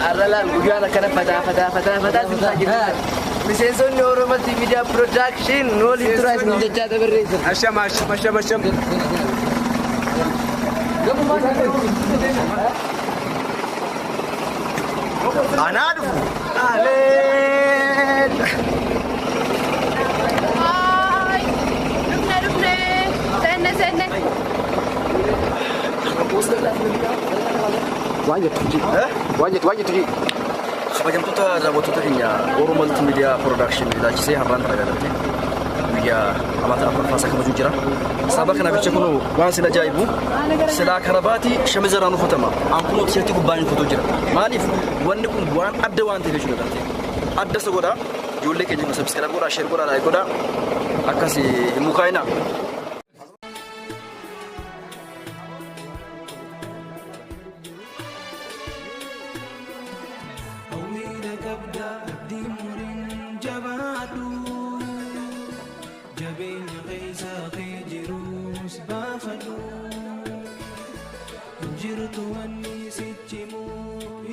Har'a laal guyyaan akkana fataa fataa fataa fataa simsaa jirtu. Miseensonni Oromoo Multimedia Production nu waliin turaa isin jechaa dabarreessa. Ashama ashama ashama ashama. Anaa dhufu. Aleen. Dhufne dhufne seenne seenne. Waan jettu ji. Waan jettu waan jettu ji. Kabajamtoota daawwattoota keenya Oromoo Multimedia Production ilaalchisee har'aan tana galatee guyyaa amata afuraffaa isaa kabajuu jira. Sababa kanaaf jecha kun waan isin ajaa'ibu silaa karabaatii shamiza irraan uffatama. An kunoo tisheertii gubbaan uffatoo jira. Maaliif wanni kun waan adda waan ta'eef jechuudha gartee. Adda isa godhaa. Ijoollee keenya kun subscribe godhaa, share godhaa, like godhaa. Akkas hin mukaa'inaa. Hawwiidha qabda abdiin muriin jabaadhu. Jabeenya keessa kee jirus baafadhu. Hin jirtu wanni sichimu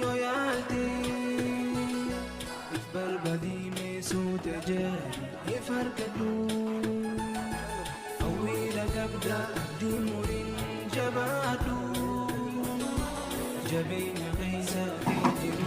yoo yaalte. If barbaadii meesuute jedhi if argadhu. Hawwiidha qabda abdiin muriin jabaadhu. Jabeenya keessa kee jirus.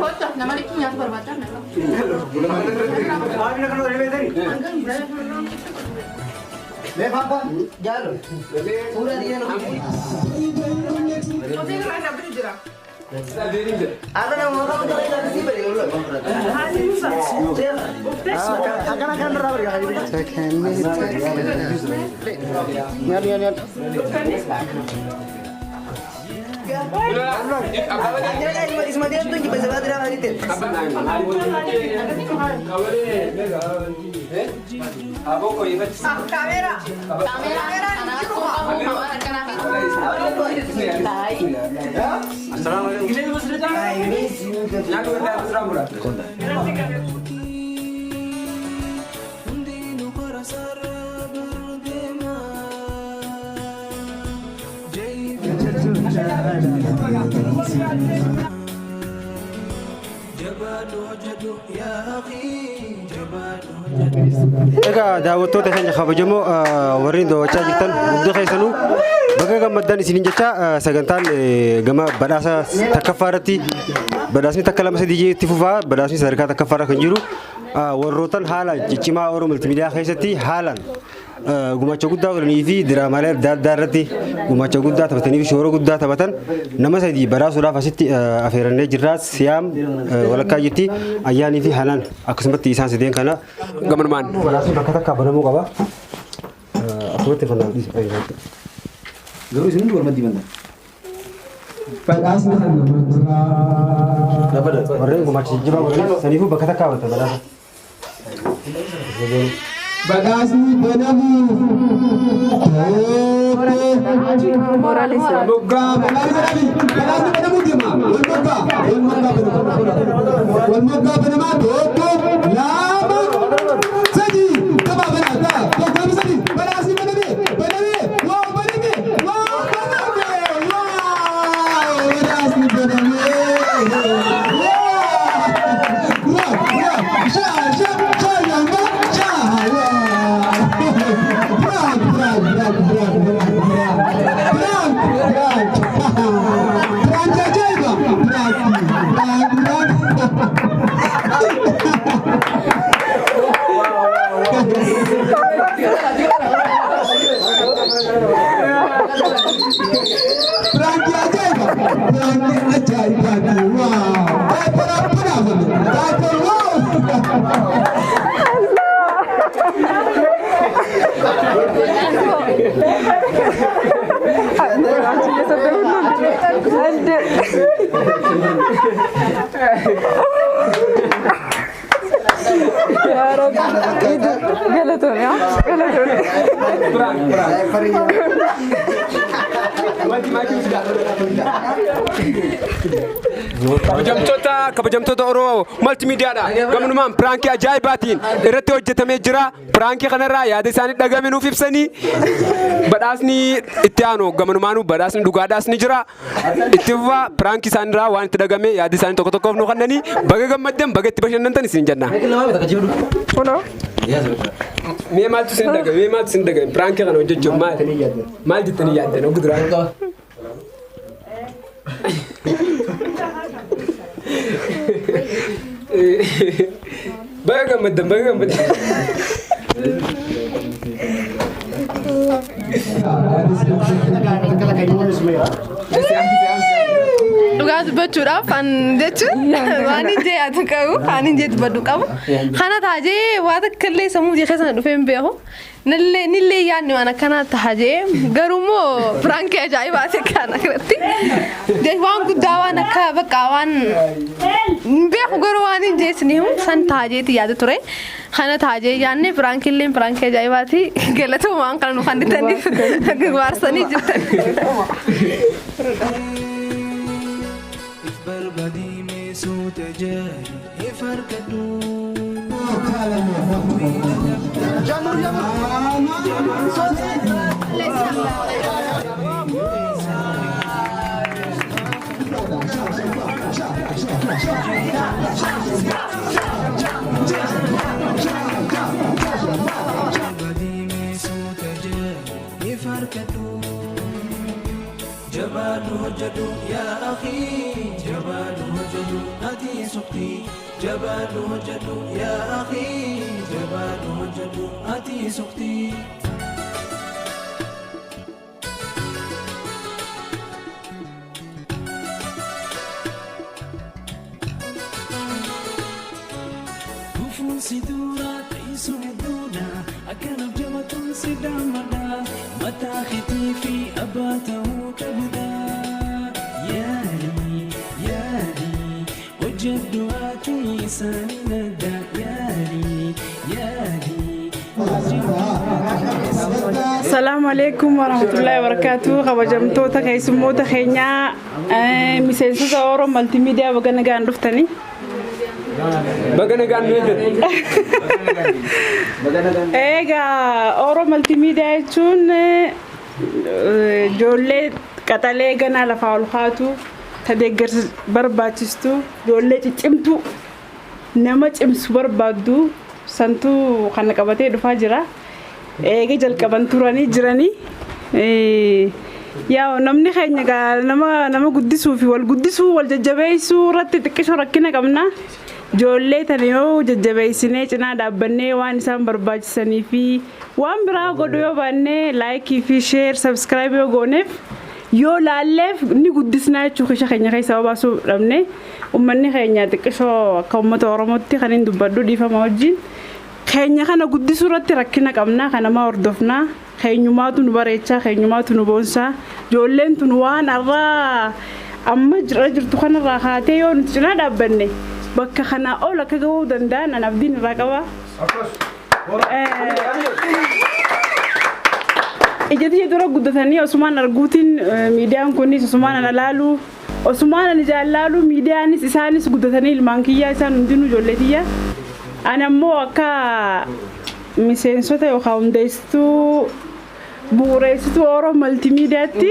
Kottu nama liqii nyaata barbaadan nama. Hojii irraa dhaabbatu jira. Nyaadhu nyaadhu nyaadhu. Kaamera. Kaamera kana waan akkanaa Hundinuu karaa sarara deema. Jabaadhu hojjedhu yaa akhi jabaadhu hojjedhu. Egaa daawwattoota keenya kabajamoo warreen daawwachaa jirtan hundi keessanuu baga gammaddan isiniin jecha, sagantaan gama badhaasa takkaffaa irratti badhaasni takka lama sadii itti fufaa. Badhaasni sadarkaa takkaffaa irra kan jiru warrootan haala ciccimaa Oromoo Multimedia keessatti haalaan gumaacha guddaa godhanii fi diraamaalee adda addaa irratti gumaacha guddaa taphatanii fi shoora guddaa taphatan nama sadii badhaasuudhaaf asitti afeerannee jirra. Siyaam walakkaa jirti, Ayyaanii fi Hanaan, akkasumatti isaan sadeen kana Gamanmaan. Badhaasni bakka takkaa banamuu qaba. Akkumatti kan dhiisa. Garuu isin hundi waluma dibantan. Badhaasni kan nama jira. Warreen gumaacha jajjabaa godhanis saniifuu bakka takkaa bantan badhaasa. Badhaasni banamuuf moggaa badhaasni badhaasni banamuu deema. Wal moggaa wal moggaa banamaa wal moggaa banamaa, tokko, lama, sadii, taphaa banaa ta'a, tokko, lama, sadii. Badhaasni baname, baname, wow, baname, wow, baname, wow, badhaasni baname, wow, wow, sha sha sha yamba sha, wow, prank, prank, prank, prank, prank, prank, prank, prank, ajaa'iba, prank, prank, prank. Prank ajaa'iba! Prank ajaa'ibaati! Wow! Taapara badhaafame! Taapara, wow! Prank, prank. Wanti maakii fidaa. Kabajamtoota Oromoo Maltimiidiyaadha. Gamnumaan prankii ajaa'ibaatiin irratti hojjetamee jira. Prankii kanarraa yaada isaanii dhagame nuuf ibsanii badhaasni itti aanu gamanumaanuu badhaasni dhugaadhaas ni jira. Itti fufaa prankii isaaniirraa waan itti dhagame yaada isaanii tokko tokkoof nu kennanii baga gammaddan, baga itti bashannantan isin jenna. Mee maaltu isin dhagame? Mee maaltu isin dhagame? Prankii kana hojjechuuf maal maal jettanii yaaddan? Oguu duraa. Baga gammaddan, baga gammaddan. Dhugaa dubbachuudhaaf an jechuun waan hin jee ati qabu, waan hin jee dubbadhu qabu. Kana taajee waa takka illee sammuu kee keessa na dhufee hin beeku. Nillee nillee yaadni waan akkanaa taajee, garuu immoo prankii ajaa'ibaati kana irratti. Waan guddaa waan akka bakka waan hin beeku, garuu waan hin jeesni himu san taajeeti yaada ture. Kana taajee yaadne prankiillee prankii ajaa'ibaati. Galatoo waan kana nu kennitaniif waarsanii jirtan. If barbaadime suuta jaari if harkadhu. Barbaadime suuta jaari if harkadhu. Jabaadhu hojjedhu yaa akhi, jabaadhu hojjedhu ati suqti. Jabaadhu hojjedhu yaa akhi, jabaadhu hojjedhu ati suqti. Dhufuun si dura teessoo hedduudha, akkanaaf jabatuun si dammada, mataa keetii fi abbaa ta'uu qabda. Yaali, yaali, hojjedhu ati isaanii nadda, yaali, yaali. Salaamu alaikum warahmatullahi wabarakatuh. Kabajamtoota keessummoota keenyaa, miseensota Oromoo Maltiimiidiyaa, baga nagaan dhuftanii. Baga nagaan nu eeggan. Egaa Oromoo Maltiimiidiyaa jechuun ijoollee qaxalee ganaa lafaa ol kaatu, ta deeggarsa barbaachistu, ijoollee ciccimtuu nama cimsu barbaaddu santuu kana qabatee dhufaa jira. Eega jalqaban turanii jiranii. Yaa namni keenya gaa nama guddisuu fi wal guddisuu, wal jajjabeessuu irratti xiqqishoo rakkina qabna. Ijoollee tana yoo jajjabeessinee cinaa dhaabbannee, waan isaan barbaachisanii fi waan biraa godhu yoo baannee, like fi share, subscribe yoo gooneef, yoo laalleef, ni guddisnaa jechuu kisha keenya keessaa baasuu dhabne. Uummanni keenya xiqqishoo akka uummata Oromootti kan hin dubbadhu dhiifama wajjin. Keenya kana guddisuu irratti rakkina qabna, kanama hordofnaa. Keenyumaatu nu bareechaa, keenyumaatu nu boonsaa. Ijoolleen tun waan har'aa amma jira jirtu kanarraa kaatee yoo nuti cinaa dhaabbanne bakka kanaa ol akka gahuu danda'an an abdiin irraa qaba. Ija tiyya dura guddatanii osumaan arguutiin, miidiyaan kunis osumaan ana laalu, osumaan ani jaallaalu, miidiyaanis isaanis guddatanii ilmaan kiyyaa, isaan hundinuu ijoollee tiyya. Ani ammoo akka miseensota yookaan hundeessituu bu'uureessituu Oromoo Maltiimiidiyaatti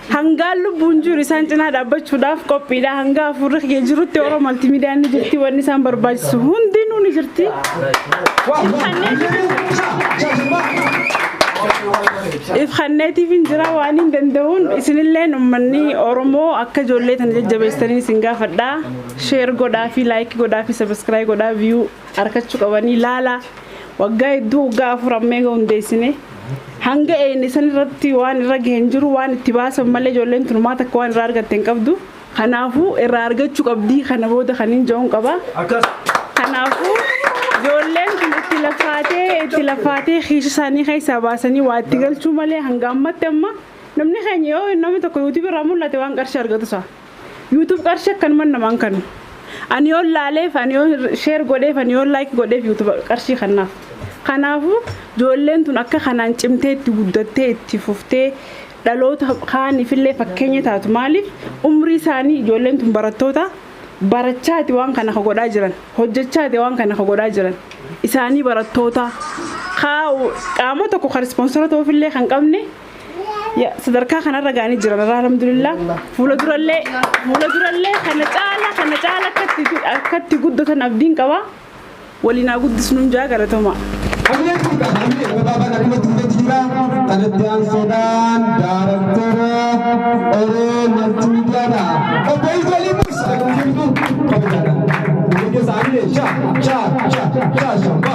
hangaan lubbuun jiru isaan cinaa dhaabbachuudhaaf qophiidha. Hanga hafuurri kiyya jirutti Oromoo Maltiimiidiyaan ni jirti. Wanni isaan barbaachisu hundinuu ni jirti. If kanneetiif hin jira waan hin danda'uun. Isinilleen uummanni Oromoo akka ijoollee tana jajjabeessanii isin gaafadha. Share godhaa fi like godhaa fi subscribe godhaa, view harkachuu qabanii laala. Waggaa hedduu, waggaa 4 ammee hundeessine. Hanga een isan irratti waan irra gaheen jiru, waan itti baasan malee ijoolleen tun maa takka waan irraa argatte hin qabdu. Kanaafuu irraa argachuu qabdii kana booda kan hin ja'uun qaba. Kanaafuu ijoolleen tun itti lafaatee kiisha isaanii keessaa baasanii waa itti galchuu malee hanga ammatti amma namni keenya yoo namni tokko YouTube irraa mul'ate waan qarshii argatu isaa. YouTube qarshii akkanuma namaan kanu. Ani yoon laaleef, ani yoon share godheef, ani yoon like godheef YouTube qarshii kannaaf. Kanaafuu ijoolleen tun akka kanaan cimtee itti guddattee itti fuftee dhaloota kaaniifillee fakkeenya taatu. Maaliif, umrii isaanii ijoolleen tun barattoota barachaati waan kana ka godhaa jiran, hojjechaati waan kana ka godhaa jiran. Isaanii barattoota qaama tokko kan sponsor ta'uufillee kan qabne sadarkaa kanarra ga'anii jiran irraa, alhamdulillah. Fuula durallee kana caala akkatti guddatan abdiin qaba. Waliin haa guddisnuun jaa, galatoma. Hamileen kun hamilee gabaabaan akkuma tuffeetti jira. Kanatti aansuudhaan daarektara Oroo Maltiimiidiyaadha. Obbo Ijoolii Musa jirtu kabajaadha. Biyya keessa hamilee sha sha sha sha shamba.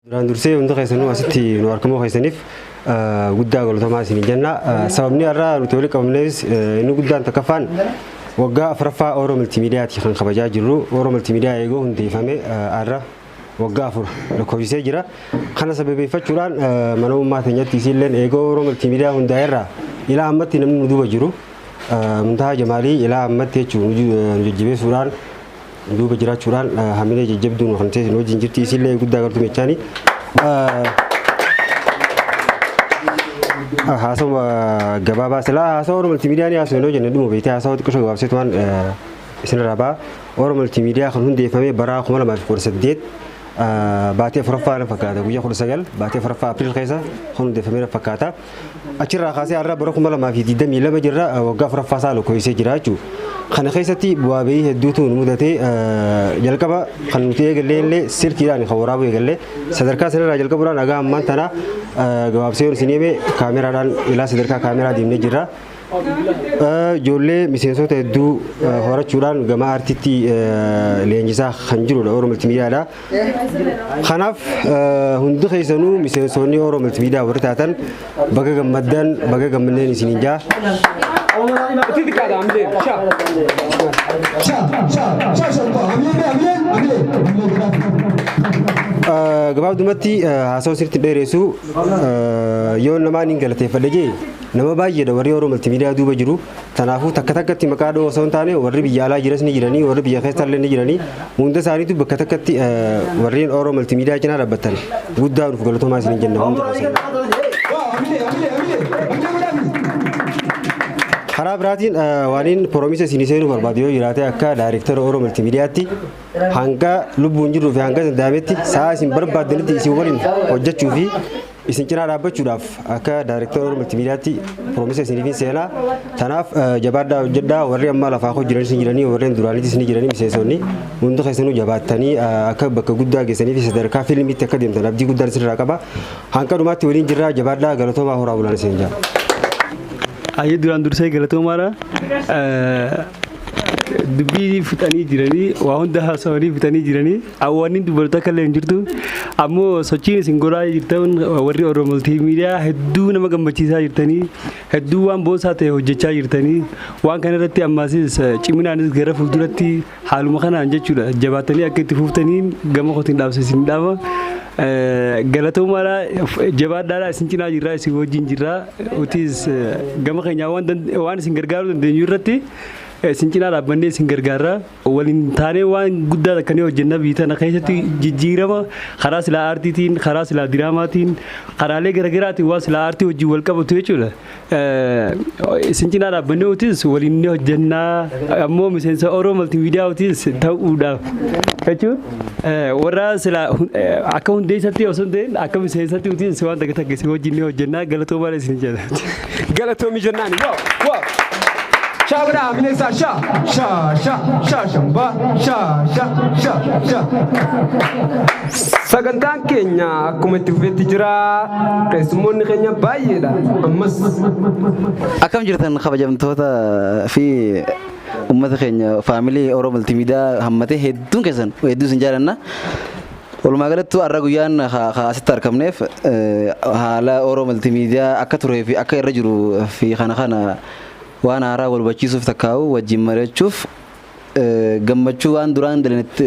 Duraan dursee hunda keessanuu asitti nu argamuu keessaniif guddaa galatoomaa isinii jenna. Sababni har'a nuti walitti qabamneefis inni guddaan takkaffaan waggaa afuraffaa Oro Multiimiidiyaati kan kabajaa jirru. Oro Multiimiidiyaa eegoo hundeeffame har'a waggaa 4 lakkoofsisee jira. Kana sababeeffachuudhaan mana uummaa keenyatti isiilleen eegoo Oro Multiimiidiyaa hundaa'eerraa ilaa ammatti namni nu duuba jiru. Muntahaa Jamaalii ilaa ammatti jechuun nu jajjabeessuudhaan duuba jiraachuudhaan hamilee jajjabduu nu kan ta'e nu wajjin jirti, isiillee guddaa galtuu jechaani. Haasawaa gabaabaa silaa haasawaa Oromoo Multiimiidiyaa ni haasawaa jenne dhuma beektee haasawaa xiqqoo gabaabseetumaan isinirraa ba'a. Oromoo Multiimiidiyaa kan hundeeffame bara 2018 baatee afuraffaa na fakkaata, guyyaa 19 baatee afuraffaa April keessa kan hundeeffame na fakkaata. Achirraa kaasee har'a bara 2022 jirra, waggaa afuraffaa isaa lakkoofsisee jira jechuudha. Kana keessatti bu'aa bahii hedduutu nu mudate. Jalqaba kan nuti eegallee illee silkiidhaan kan waraabuu eegallee, sadarkaa sanarraa jalqabuudhaan haga ammaan tana gabaabsee isin hime kaameraadhaan ilaa sadarkaa kaameraa deemnee jirra. Ijoollee miseensota hedduu horachuudhaan gama aartiitti leenjisaa kan jirudha Oromoo Multiimiidiyaadha. Kanaaf hundi keessanuu miseensonni Oromoo Multiimiidiyaa warri taatan baga gammaddan, baga gammanneen isiniin jaa. Itti xiqqaadha hamilee. Sha. Sha sha sha shamba hamilee hamilee hamilee hamilee godhaati. Gabaabdumatti haasawaa sirriitti dheeressu yoo namaan hin galateeffadhe jee nama baay'eedha warri Oromoo Multiimiidiyaa duuba jiru. Kanaafuu takka takkatti maqaa dhoo osoo hin taane warri biyya alaa jiras ni jiranii, warri biyya keessa illee ni jiranii, hunda isaaniitu bakka takkatti warreen Oromoo Multiimiidiyaa cinaa dhaabbatan guddaa nuuf galatoomaa isin jenna hunda keessan. Hamilee hamilee hamilee hamilee godhaati. Karaa biraatiin waaniin promise isinii seenuu barbaadu yoo jiraate, akka daayirektara Oromoo Multiimiidiyaatti hanga lubbuun jirruu fi hanga danda'ametti sa'a isin barbaaddanitti isin waliin hojjechuu fi isin cinaa dhaabbachuudhaaf akka daayirektara Oromoo Multiimiidiyaatti promise isiniif seenaa. Tanaaf jabaadhaa, hojjedhaa. Warri amma lafaa koo jiranis ni jiranii, warreen duraanitis ni jiranii, miseensonni hundi keessanuu jabaattanii akka bakka guddaa geessanii fi sadarkaa fiilmiitti akka deemtan abdii guddaan isinirraa qaba. Hanga dhumaatti waliin jirraa, jabaadhaa, galatoomaa, horaa bulaan isin jaa. Ayyee, duraan dursee galatoomaadha. Dubbii fixanii jiranii, waa hunda haasawanii fixanii jiranii, hawwaanni dubartoota akka illee hin jirtu. Ammoo sochiin isin godhaa jirtan warri Oromoo Multiimiidiyaa hedduu nama gammachiisaa jirtanii, hedduu waan boonsaa ta'e hojjechaa jirtanii. Waan kana irratti ammaasis ciminaanis gara fuulduratti haaluma kanaan jechuudha jabaatanii akka itti fuftanii gama kootiin dhaabsisin dhaama. Galatoomaadha, jabaadhaadha, isin cinaa jirraa, isin wajjin jirraa. Utis gama keenyaa waan isin gargaaruu dandeenyu irratti isin cinaa dhaabbannee isin gargaarra. Waliin taanee waan guddaa akkanii hojjenna. Biyya tana keessatti jijjiirama karaa silaa aartiitiin, karaa silaa diraamaatiin, karaalee garaagaraatiin waan silaa aartii wajjin wal qabatu jechuudha. Isin cinaa dhaabbannee utis waliin ni hojjennaa. Ammoo miseensa Oromoo Multiimiidiyaa utis ta'uudhaaf jechuun warra silaa akka hundeessatti osoo hin ta'in akka miseensatti utis waan takka takka isin wajjin ni hojjennaa. Galatoomaa isin jedha. Galatoomi jennaani. Wow wow. Sha godhaa hamilee isaa, sha sha sha sha shamba sha sha sha sha. Sagantaan keenya akkuma itti fufetti jira. Keessummoonni keenya baay'eedha. Ammas Akkam jirtan, kabajamtoota fi uummata keenya, family Oromoo Multiimiidiyaa hammatee hedduun keessan hedduu isin jaalanna. Walumaa galattuu har'a guyyaan asitti argamneef haala Oromoo Multiimiidiyaa akka turee fi akka irra jiru fi kana waan haaraa wal hubachiisuuf takkaa'u wajjin mari'achuuf, gammachuu waan duraan dalanetti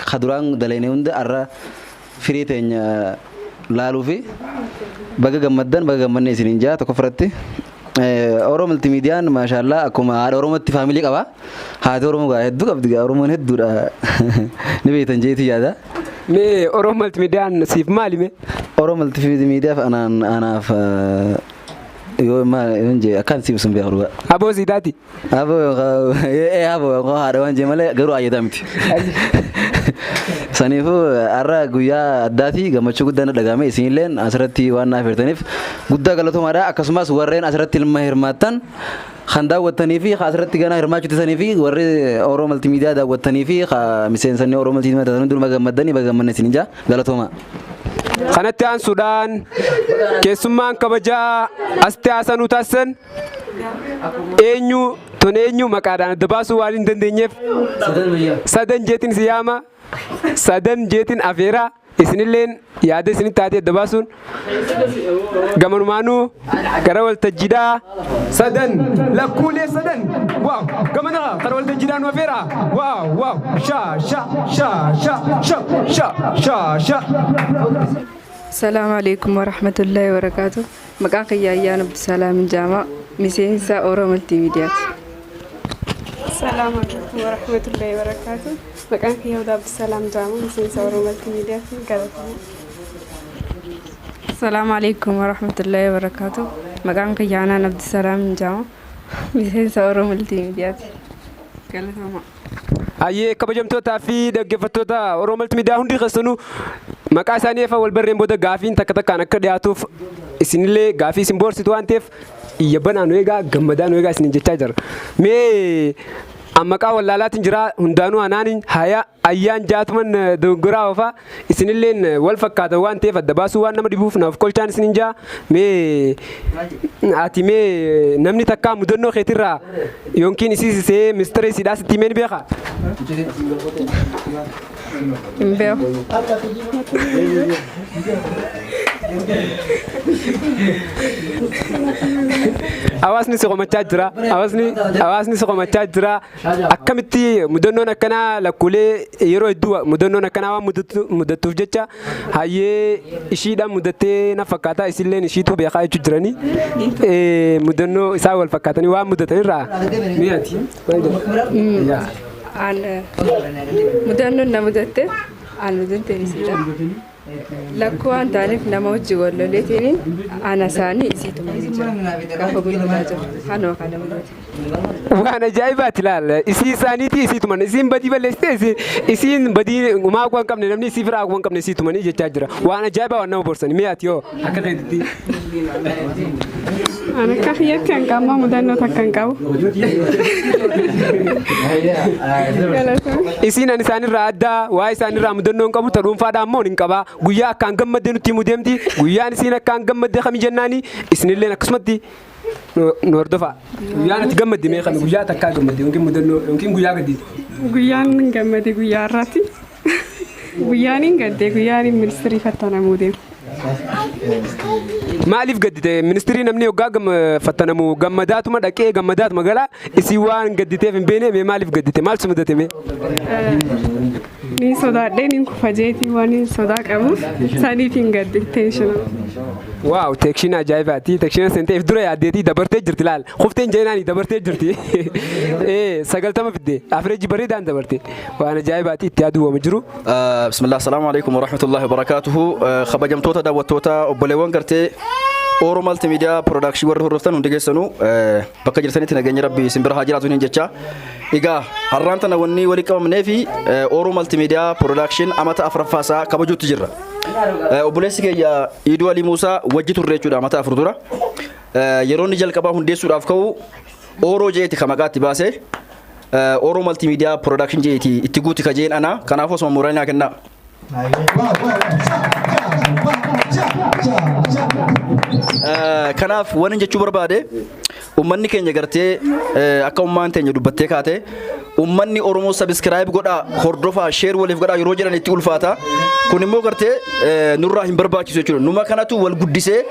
ka duraan dalene hunda har'a firii teenya laaluu fi baga gammaddan, baga gammanne isiniin jaa tokko fudhatti. Oromoo Multiimiidiyaan maashaallaa akkuma haadha Oromootti family qaba. Haati Oromoo gaa hedduu qabdi, gaa Oromoon hedduudha. Ni beektan jeetii yaada. Mee Oromoo Multimidiyaan siif maali mee? Oromoo Multimiidiyaaf anaan anaaf yoo maal yoon jee akkaan siif sun beeku dhugaa. Aboo sii taati. Aboo ee aboo haadha waan jee malee garuu ayyadaa miti. Saniifuu har'a guyyaa addaati, gammachuu guddaa na dhagahame. Isinilleen asirratti waan naaf hirtaniif guddaa galatoomaadha. Akkasumas warreen asirratti ilma hirmaattan kan daawwattanii fi asirratti ganaa hirmaachuu tisanii fi warri Oromoo Multimiidiyaa daawwattanii fi miseensonni Oromoo Multimiidiyaa ta'an hunduma gammaddanii baga gammanne isinin jaa, galatooma. Kanatti aansuudhaan keessummaan kabajaa asitti haasanuu taasisan eenyu tun eenyu maqaadhaan adda baasuu waan hin dandeenyeef sadan jeetiin si yaama, sadan jeetiin afeeraa, isinilleen yaada isinitti taatee adda baasuun gamanumaanuu gara waltajjiidhaa sadan lakkuulee sadan waaw gamana kara waltajjiidhaa nu afeeraa. Waaw waaw, sha sha sha sha sha sha sha sha. Salaamu alaikum warahmatullahi wabarakaatu. Maqaan kiyya Ayyaan Abdusalaam Jaamaa, miseensa Oromoo Multiimiidiyaati. Salaamu alaikum warahmatullahi wabarakaatu. Maqaan kiyya Hudaa Abdusalaam Jaamaa, miseensa Oromoo Multiimiidiyaati. Galatoomaa. Salaamu alaikum warahmatullahi wabarakaatu. Maqaan kiyya Anaan Abdusalaam Jaamaa, miseensa Oromoo Multiimiidiyaati. Galatoomaa. Hayyee, kabajamtootaa fi dhaggeeffattoota Oromoo Multiimiidiyaa hundi keessanuu, maqaa isaanii efa wal barreen booda gaafiin takka takkaan akka dhiyaatuuf isinillee gaafii isin boorsitu waan ta'eef iyya banaa nu eegaa, gammadaa nu eegaa isiniin jechaa jira. Mee maqaa wallaalaatiin jira hundaanuu anaanin haya ayyaan jaatuman doggoraa oofaa, isinilleen wal fakkaatan waan ta'eef adda baasuu waan nama dhibuuf naaf kolchaan isinin jaa. Mee ati mee namni takkaa mudannoo keetirraa yookiin isiisisee mistira isiidhaa sitti himee ni beekaa? Hin beeku. Hawaasni si komachaa jira. Hawaasni si komachaa jira. Akkamitti mudannoon akkanaa lakkuulee yeroo hedduu mudannoon akkanaa waan mudattuuf jecha hayyee ishiidhaan mudattee na fakkaata, isilleen ishiitu beekaa jechuu jiranii mudannoo isaa wal fakkaatanii waan mudatanirraa mee ati maal jettu? An mudannoon na mudatte an mudatte isiidha. Lakkuu waan ta'aniif nama wajjin wal loleetiin ana isaanii isiitu jira. Gaafa gurguraa jiru kanuma kana mudate. Waan ajaa'ibaati laal, isii isaaniiti isii tuman, isiin badii balleessite, isiin badii gumaa waan qabne namni isii firaa waan qabne isii tumanii jechaa jira. Waan ajaa'ibaa waan nama borsani. Mee ati yoo akka keetitti? Ani akka kiyyatti hanqammaa mudannoo takka hin qabu. Galatoomaa. Isiin ani isaanirraa addaa waa isaanirraa mudannoo hin qabu, ta dhuunfaadhaa immoo hin qabaa. Guyyaa akkaan gammadde nutti himuu deemti. Guyyaan isiin akkaan gammadde kami jennaani isinilleen akkasumatti nu hordofaa. Guyyaan ati gammadde mee kami? Guyyaa takkaa gammadde yookiin mudannoo yookiin guyyaa gaddiiti? Guyyaan gammade guyyaa har'aati. Guyyaan hin gadde guyyaan ministirii fattanamuu deemu. Maaliif gaddite? Ministirii namni hoggaa fattanamu gammadaatuma dhaqee gammadaatuma galaa, isii waan gadditeef hin beekne. Mee maaliif gaddite? Maal si mudate mee? Ni sodaadhee ni kufa jeetii waan hin sodaa qabuuf saniif hin gadde tension. Waaw, teekshina ajaa'ibaati. Teekshina seenteef dura yaaddeetii dabartee jirti laal. Kufteen jeenaanii dabartee jirti. 90 fidde. Average bareedaan dabarte. Waan ajaa'ibaati, itti yaaduu waama jiru. Bismillah, assalamu alaikum warahmatullahi wabarakatuhu. Kabajamtoota daawwattoota obboleewwan gartee Oro Multimedia Production warri hordoftan hundi keessanuu bakka jirtanitti nageenya Rabbii isin bira haa jiraatu niin jecha. Egaa har'aan tana wanni walii qabamnee fi Oro Multimedia Production amata afuraffaa isaa kabajuutti jirra. Obboleessi keenya Iiduu Alii Muusaa wajji turre jechuudha amata 4 dura. Yeroo inni jalqabaa hundeessuudhaaf ka'u Oro jeeti ka maqaa itti baase. Oro Multimedia Production jeeti itti guuti ka jeen ana, kanaafuu osuma muranii naa kennaa. Kanaaf waan jechuu barbaade, ummanni keenya gartee akka ummaan teenya dubbattee kaate, ummanni Oromoo subscribe godhaa, hordofaa, share waliif godhaa yeroo jedhan itti ulfaata. Kun immoo gartee nurraa hin barbaachisu jechuudha. Numa kanatu wal guddisee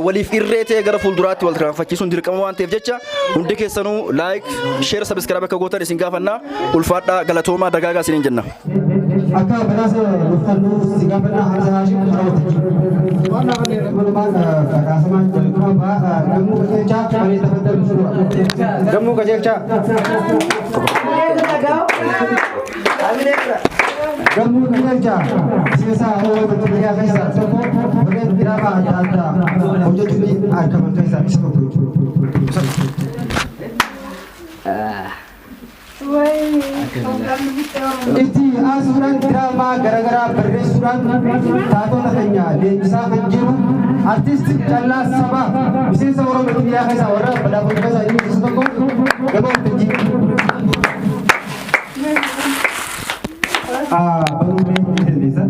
waliif irree ta'ee gara fuulduraatti wal tarkaanfachiisuun dirqama waan ta'eef jecha hundi keessanuu like, share, subscribe akka gootan isin gaafannaa. Ulfaadhaa, galatoomaa, dagaagaa isiniin jenna. Akka badhaasa nuuf si gaafannaa Hamza Haashim karaa waltajjii. Walumaan badhaasamaan jalqabaa Gammuu Qajeelchaa malee tafaddal shukura. Gammuu Qajeelchaa. Gammuu Qajeelchaa miseensa Oromoo Multiimiidiyaa keessaa tokko, warreen diraamaa adda addaa hojjechuutti argaman keessaa isa tokko jechuudha. Itti aansuudhaan diraamaa garaagaraa barreessuudhaan taatota keenya leenjisaa kan jiru artiist Callaa Sabaa, miseensa Oromoo Multiimiidiyaa keessaa warra badhaafamuu keessaa inni isa tokko, gama waltajjii. Barumee ni dandeessa.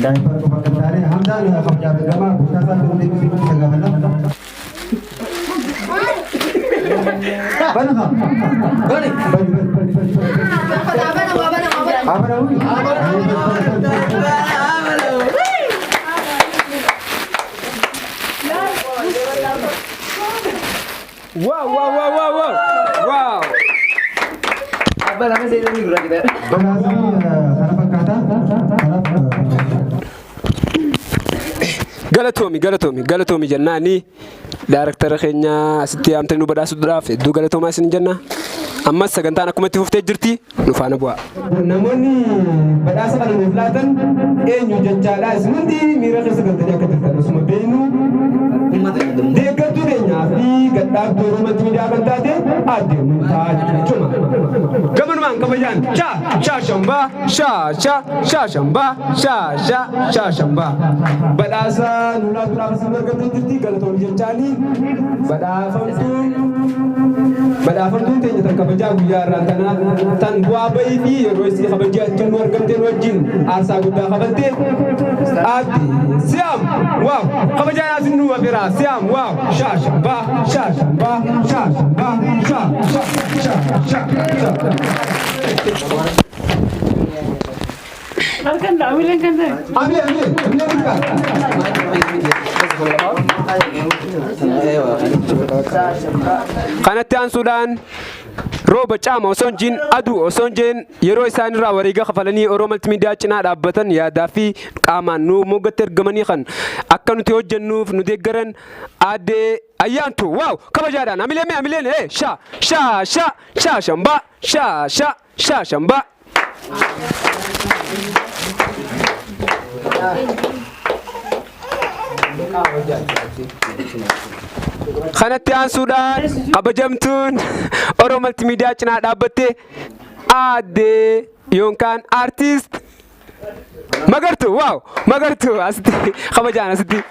Daa'imman qofa kan taane Hamzaan kabajaa beekamaa guddaa isaa kan deebisuu isa gaafata. Bana haa. Bani. Bani bani bani. Abana wui. Wow, wow, wow, wow, wow. Wow. Abbaa lama seenanii gurra jira. Badhaasni kana fakkaata. Kanaaf Galatoomi, galatoomi, galatoomi jennaani daaraktara keenya asitti yaamtanii nu badhaasuudhaaf hedduu galatoomaa isin jenna. Ammas sagantaan akkuma itti fuftee jirti, nu faana bu'aa. Namoonni badhaasa kana nuuf laatan eenyu jechaadha. Isin hundi miira keessa galtanii akka jirtan osuma beeknu, deeggartuu keenyaa fi gadhaabduu Oromoo Miidiyaa kan taate aadde Muntaa Juma. Gamanumaan kabajaan sha sha shambaa sha sha sha shambaa sha sha sha shambaa. Badhaasa nu laatuudhaaf isin argamtee jirti, galatoon jechaani. Badhaafamtuun teenya tan kabajaa guyyaa irraa tanaa, tan bu'aa bahii fi yeroo isii kabajaa achiin nu argamteen wajjin aarsaa guddaa kafalte, aadde Siyaam. Waaw, kabajaan asin nu afeera Siyaam. Waaw, sha shambaa sha shambaa sha shambaa sha sha sha sha sha. Halkan amileen kan ta'e. Amilee, amilee, amilee bulkaa. Kanatti aansuudhaan rooba caama osoo hin jiin, aduu osoo hin jeen, yeroo isaan irraa wareega kafalanii Oromoo Multiimiidiyaa cinaa dhaabbatan, yaadaa fi qaamaan nu moggatti ergamanii kan akka nuti hojjennuuf nu deeggaran aadde Ayyaantu. Waaw, kabajaadhaan amilee mee amileen ee sha sha sha sha shambaa sha sha sha shambaa. Kanatti aansuudhaan kabajamtuun Oromoo Multiimiidiyaa cinaa dhaabbatte aadde yookaan aartist Magartuu. Waaw, Magartuu asitti kabajaan asitti.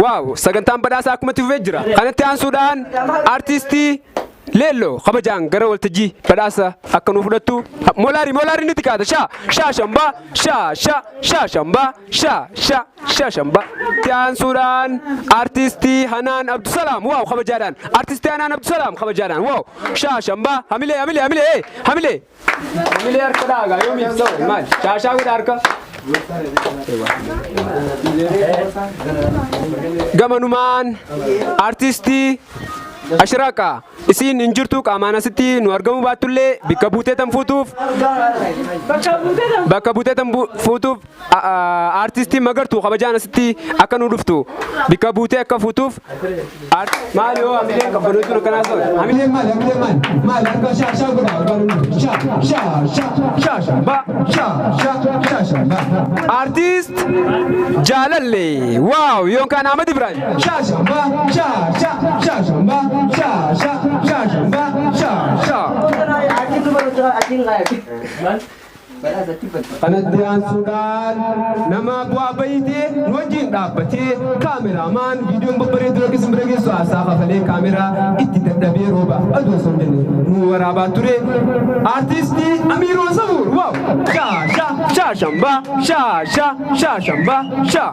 Waaw, sagantaan badhaasaa akkuma itti fufee jira. Kanatti aansuudhaan aartistii Leelloo kabajaan gara waltajjii badhaasa akka nu fudhattu. Moolaarii, moolaarii nuti kaata sha sha shambaa sha sha sha shambaa sha sha sha shambaa. Itti aansuudhaan aartistii Hanaan Abdusalaam. Waaw, kabajaadhaan aartistii Hanaan Abdusalaam kabajaadhaan. Waaw, sha shambaa. Hamilee, hamilee, hamilee, ee hamilee, hamilee, harka dhaagaa yoomiif ta'u maal shaashaa godha harka. Gamanumaan aartistii Ashiraaqa isiin hin jirtu, qaamaan asitti nu argamuu baattullee bakka buutee tan fuutuuf bakka buutee tan fuutuuf aartistii Magartuu kabajaan asitti akka nu dhuftu, bakka buutee akka fuutuuf. Maali yoo hamileen qabbanootu akkanaa ta'u? Hamilee maali? Hamilee maali? Maali harka sha sha godha sha sha sha sha sha ba sha sha sha sha ba. Aartist Jaalalle, waaw, yookaan Ahmad Ibrahim. Sha sha ba sha sha sha sha ba sha sha sha sha ba sha sha. Kanatti aansuudhaan nama bu'aa bayitee nu wajjin dhaabbatee kaameraamaan viidiyoon babbareedu akka isin bira geessu haasaa kafalee kaameraa itti dadhabee rooba aduu osoo hin jenne nu waraabaa ture, aartistii Amiiroo Sabuur. Waaw, sha sha sha shambaa sha sha sha shambaa sha.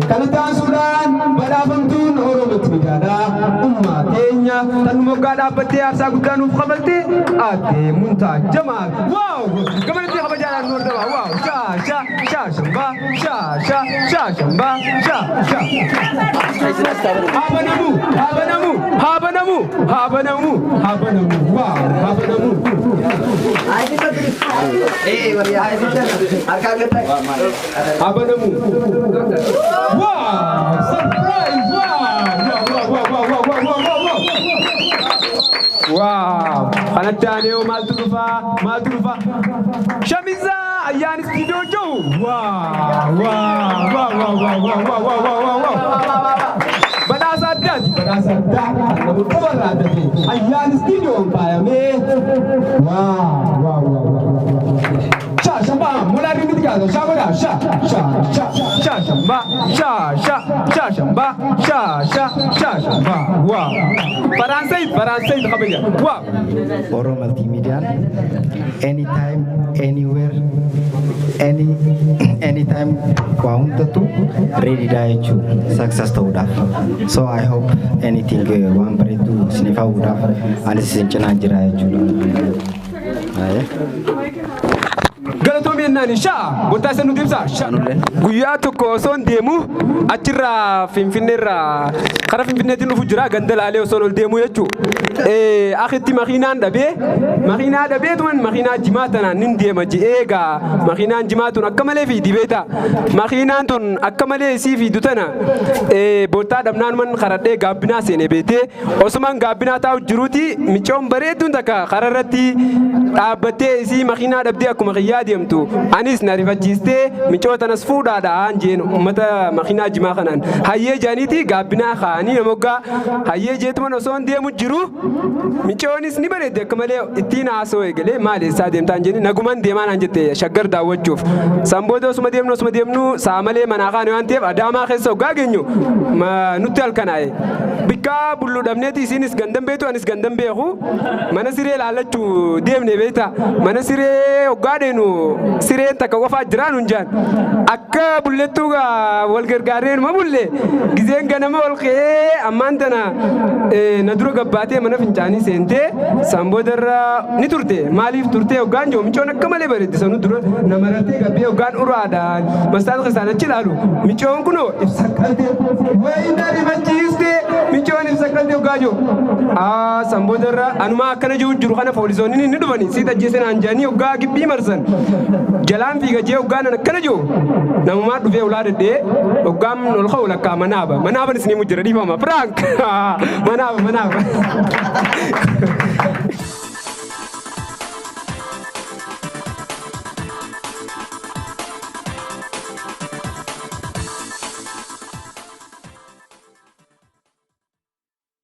Kanatti aansuudhaan badhaafamtuun Oromoo Miidiyaadhaa ummaa teenya tan moggaa dhaabbattee aarsaa guddaa nuuf kafaltee aadde Muntaa Jamaal. Waaw, gamanatti kabajaadhaan nu hordofaa. Waaw, sha sha sha shambaa sha sha sha shambaa sha sha. Haabanamu, haabanamu, haabanamu, haabanamu, haabanamu. Waaw, haabanamu. Haabanamu. Wow! Surprise! Wow! Wow! Wow! Wow! Wow! Wow! Wow! Wow! Wow! Wow! Kanatti aanee hoo maaltu dhufaa? Maaltu dhufaa? Shamizaa ayyaan istiidiyoo jiru. Wow! Wow! Wow! Wow! Wow! Wow! Wow! Wow! Wow! Wow! Badhaasa addaati. Badhaasa addaa kan nama qofarraa adda ta'e. Ayyaan istiidiyoon faayamee. Wow! Wow! Wow! Wow! Sha shamba mulaari miti kaasa sha godha sha sha sha sha shamba sha sha sha shamba sha sha sha shamba. Wow! Faransai Faransai kabaja. Wow! Oro Multimediaan anytime, anywhere, anytime waa hundattu ready dha jechuudha success ta'uudhaaf. So I hope anything waan bareedu isiniif hawwuudhaaf anis isin cinaa jira jechuudha. Galatoomii jennaan shaa bottaa isa nuti ibsa. Shaa. Guyyaa tokko osoo hin deemu achirraa Finfinneerraa karaa Finfinneetiin dhufu jira ganda laalee osoo ol deemu jechuudha. Akitti makiinaan dhabee makiinaa dhabee tuman makiinaa jimaa tanaan nin deema je'ee egaa makiinaan jimaa tun akka malee fiidi beektaa. Makiinaan tun akka malee isii fiidu tana bottaa dhabnaanuman karadhee gaabbinaa seene beetee osumaan gaabbinaa taa'u jiruuti micoon bareedduun takka karaa irratti dhaabbattee isii makiinaa dhabdee akkuma kiyyaa deemtu anis na rifachiistee micoo tanas fuudhaadha aan jeen uummata makiinaa jimaa kanaan hayyee jaaniiti gaabbinaa kaa'anii namoggaa hayyee jeetuman osoo hin deemu jiru micoonis ni bareedde akka malee ittiin haasoo eegalee maal eessaa deemtaan jenni naguman deemaa naan jette Shaggar daawwachuuf san booda osuma deemnu sa'a malee manaa kaane waan ta'eef Adaamaa keessa hoggaa geenyu nutti halkanaa'e. Bikkaa bullu dhabneeti isinis gandan beektu anis gandan beeku mana siree laallachuu deemne beekta mana siree hoggaa deenu sireen takka qofaa jiraa nun jaan akka bullettuu wal gargaarree numa bulle. Gizeen ganama ol ka'ee ammaan tana na dura gabbaatee mana fincaanii seentee san boodarra ni turte. Maaliif turte hoggaan jiru micoon akka malee bareeddi sanu dura na maratee gabbee hoggaan uraadhaan mastaata keessaan achi ilaalu micoon kunoo ibsa qaltee wayi na rifachiiste micoon ibsa qaltee hoggaa jiru san boodarra anumaa akkana jiru jiru kana poolisoonni ni dhufani siit ajjeese naan jedhanii hoggaa gibbii marsan jalaan fiiga jee hoggaan akkana jiru namumaa dhufee ulaa dhedhee hoggaan ol ka'u lakkaa manaaba manaaban isinii mujjira dhiifama prank manaaba manaaba.